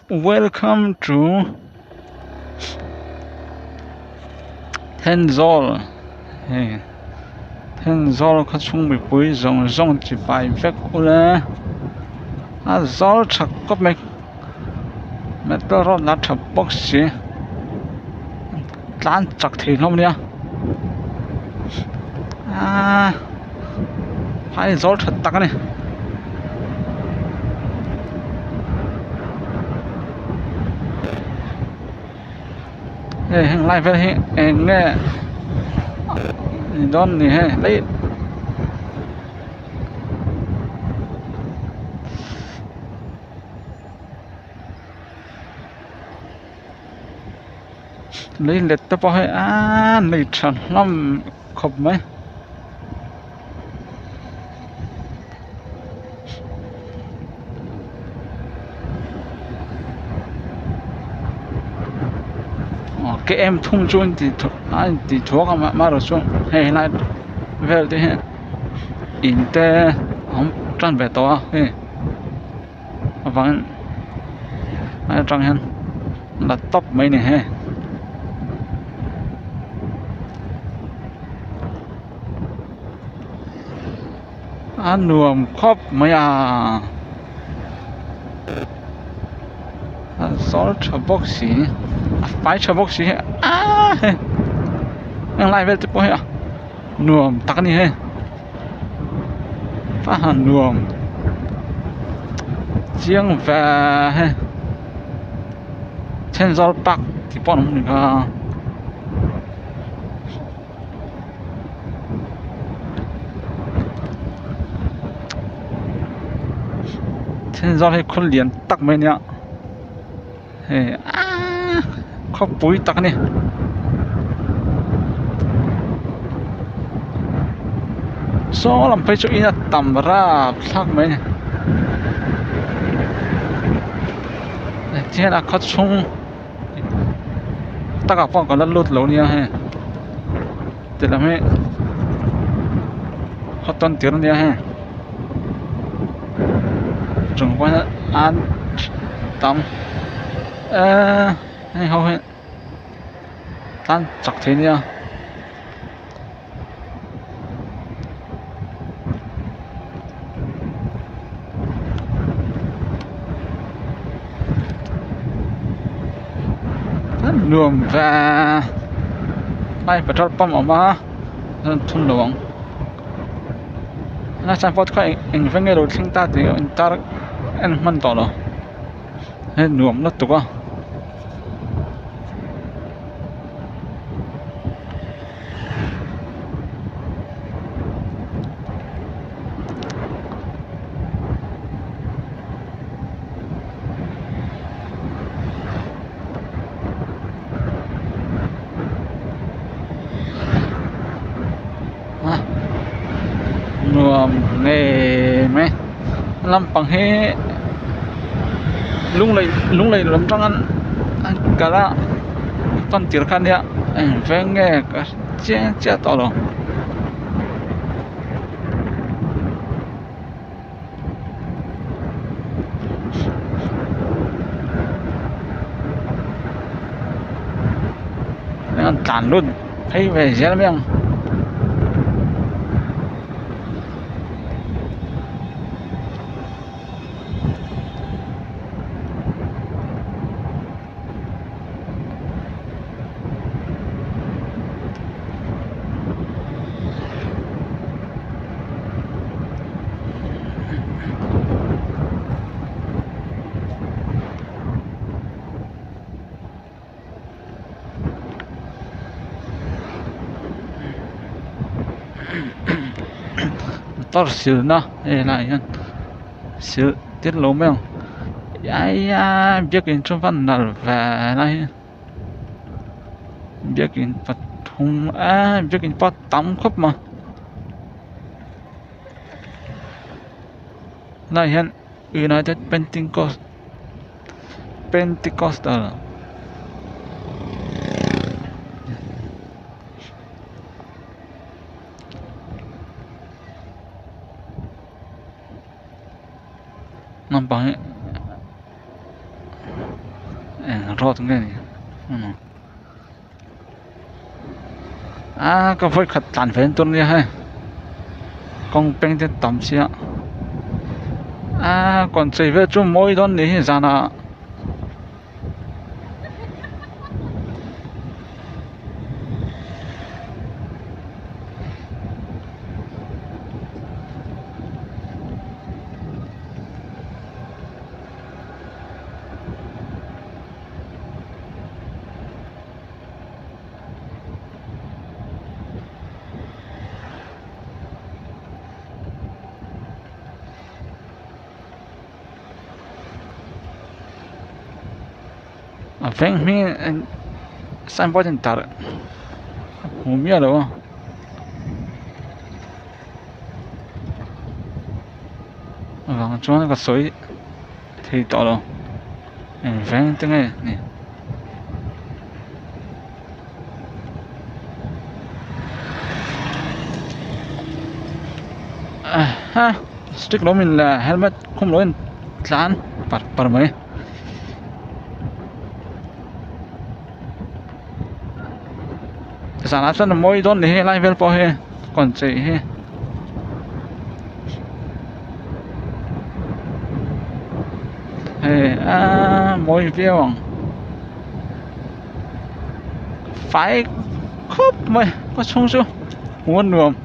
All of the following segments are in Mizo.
Welcome to Thenzawl hei Thenzawl khaw chhung mipui zawng zawng chi pai vek ula a zawl tha khawp mai metal rod lah tha bawk si tlan chak thei hlawm ania aaa phai zawl tha tak a ni. Hei heng lai vel hi eng nge ni dawn ni hei lei lei let te pawh hei aaa nei tha hlawm khawp mai. Aw KM thum chu an ti a in tih thuak a amaherawh chu hei helai vel te hi in te a awm tan ve tawh a hei avangin a atang hian la tawp mai a ni hei. A nuam khawp mai a a zawl tha bawk si a fai tha bawk si hi aaa hei heng lai vel te pawh hi a nuam tak a ni hei a han nuam chiang ve hei Thenzawl park tih pawh an awm a ni kha. Thenzawl hi khaw lian tak mai a nia hei aaa khawpui tak a ni. Saw lam phei chu in a tam rapthlak mai a ni tihian a khaw chhung takah pawh ka la lut lo nia hei ti lam hi khaw tawn tir a nia hei chung pawh hian an tam eee heng ho hi tan chak thei nia. Nuam ve ai petrol pump a awm a chuan thun lo ang a signboard kha eng veng nge lo thleng ta tih a intar en hman tawh lo hei nuam lutuk a. Nuam ngei mai lampang hi lunglei lunglei lam atanga an kal a tan tir kha ania eng veng nge ka hre chiang chiah tawh lo. An tlan lut phei ve zel mai ang. Motor silna hei helaiah hian sil tir lo mai ang aiiaa biakin chu va nalh ve lai hi biakin pathum eee biakin pawh a tam khawp mai helaiah hian united pentecost pentecostal. Naupang hi. Eng road nge ni a ka vawi khat tlan ve tur nia hei kawng peng te tam sia a kawn chei vel chu mawi dawn ni hi zanah. A veng hming signboard in tar hmu miah lo a. Avang chuan ka sawi thei tawh lo eng veng te nge ni. Ha stick lo min la helmet khum lo in tlan par par mai. Zanah chuan a mawi dawn ni hi helai vel pawh hi kawn chei hi. Hei aaa mawi viau ang fai khawp mai khaw chhung chu hmuh a nuam.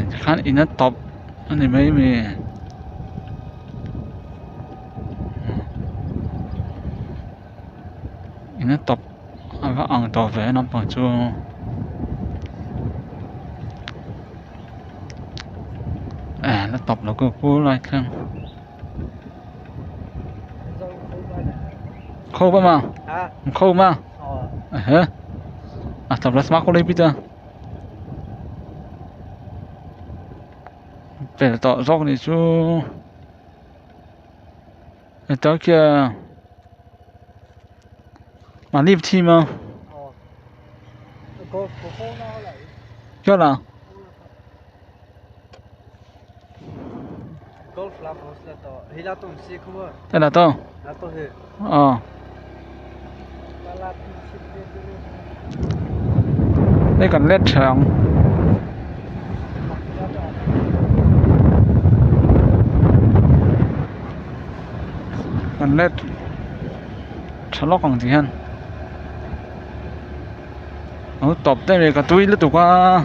Tikhan in a tawp a ni mai mai in a tawp a va ang tawh ve naupang chu eh la tawp lo ku lai thleng. Khâu ba mà khâu mà hả à tập là smart college bây về tọ dốc này chú tới kia mà live team mà cho là Đây là tôi. Ờ. Đây còn led trắng. Còn led tha lawk ang tih hian a tawp daih mai ka tui lutuk a.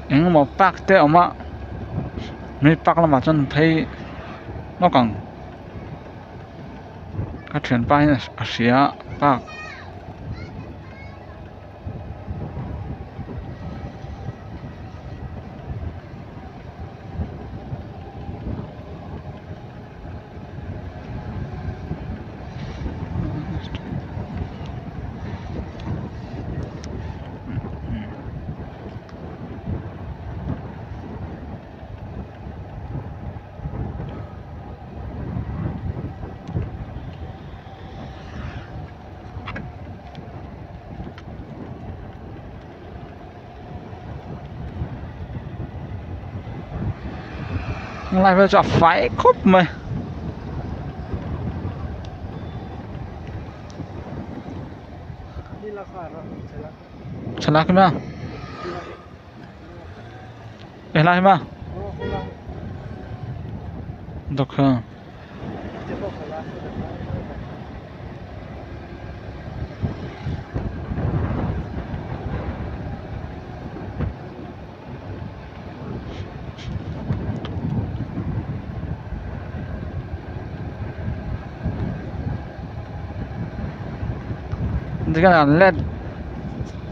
Engemaw park te a awm a mi park lamah chuan phei lawk ang ka thianpa hian a hria a park. Lai vel chu a fai khawp mai. Thlalak hi maw helai hi maw dawkha. Tikhian an let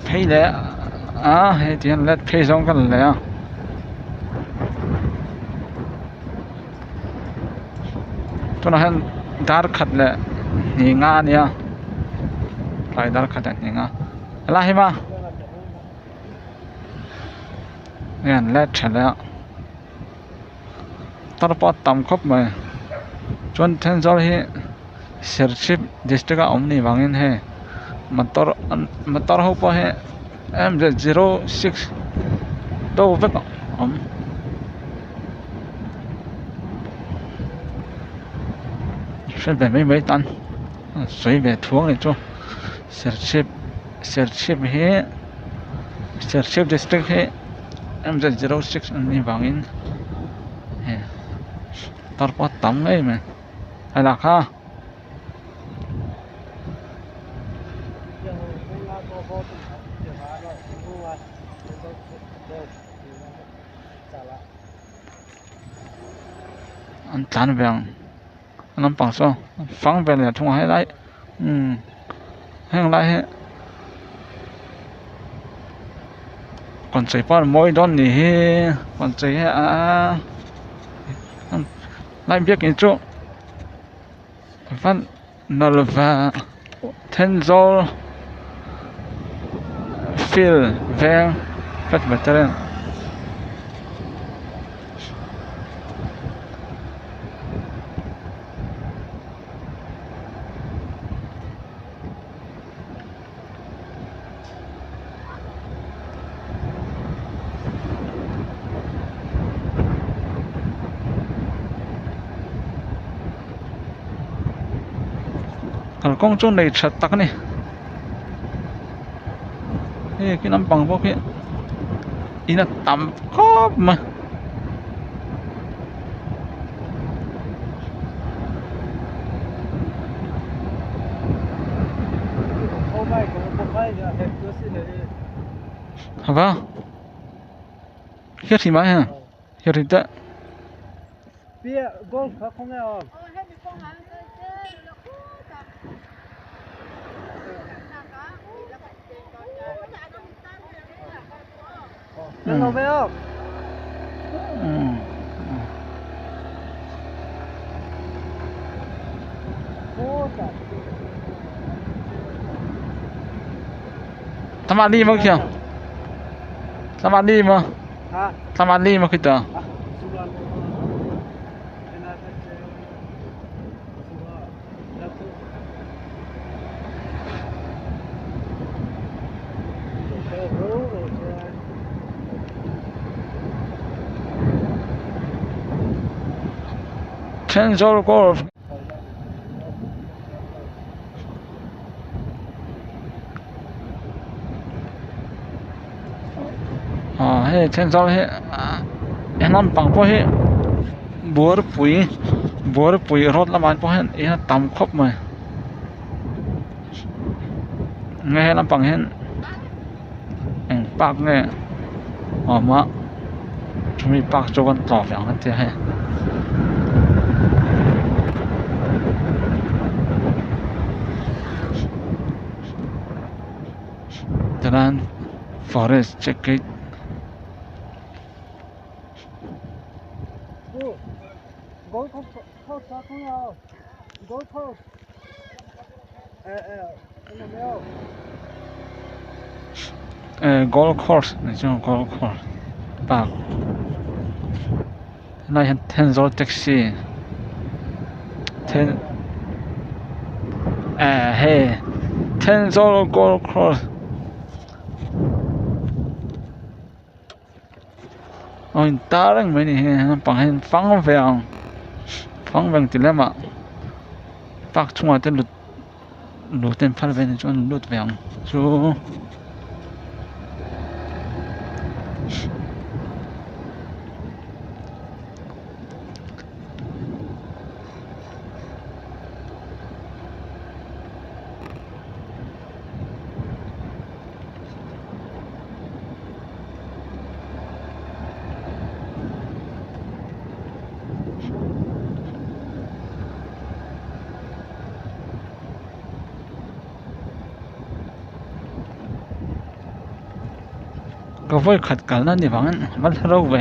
phei leh a hei ti hian let phei zawng kan leh a. Tunah hian dar khat leh hnih nga a nia tlai dar khat leh hnih nga helai hi maw hei an let tha leh a tar pawh a tam khawp mai chuan Thenzawl hi Serchhip district a awm nih vangin hei motor motor ho pawh hi M Z 06 do vek a awm. Hre ve mai mai tan a sawi ve thuang ni chu Serchhip Serchhip hi Serchhip district hi M Z 06 an nih vangin hei tar pawh a tam ngei mai helai kha. An tlan ve ang a lampang saw fang ve leh thung a helai umm heng lai hi kawnchei pawh an mawi dawn nih hi kawnchei hi aaa lai biakin chu. Van Nalva Thenzawl Field veng Presbyterian Kalkawng chu nei tha tak a ni hei khi lampang pawh khi in a tam khawp mai. Hava hiat hi mai ha hiat hi teh. Tama đi mà kìa Tama đi mà Tama đi mà kìa Thenzawl golf ah hei Thenzawl hi he lampang pawh hi buarpui buarpui road lamah pawh hian in a tam khawp mai nge he lampang hian eng park nge a awm a chumi park chu kan tlawh ve ang a tia hei. Tichuan forest check gate golf course ni chuan golf course park helai hian Thenzawl taxi then eh hei Thenzawl golf course. A in tar reng mai a ni hi naupang hian fang ve ang fang ve ang ti lemah park chhungah te lut lut te an phal ve anih chuan an lut ve ang chu. Ka vawi khat kalna ni vangin a va hla reuh ve.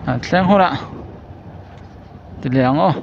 A thleng hunah ti leh ang aw.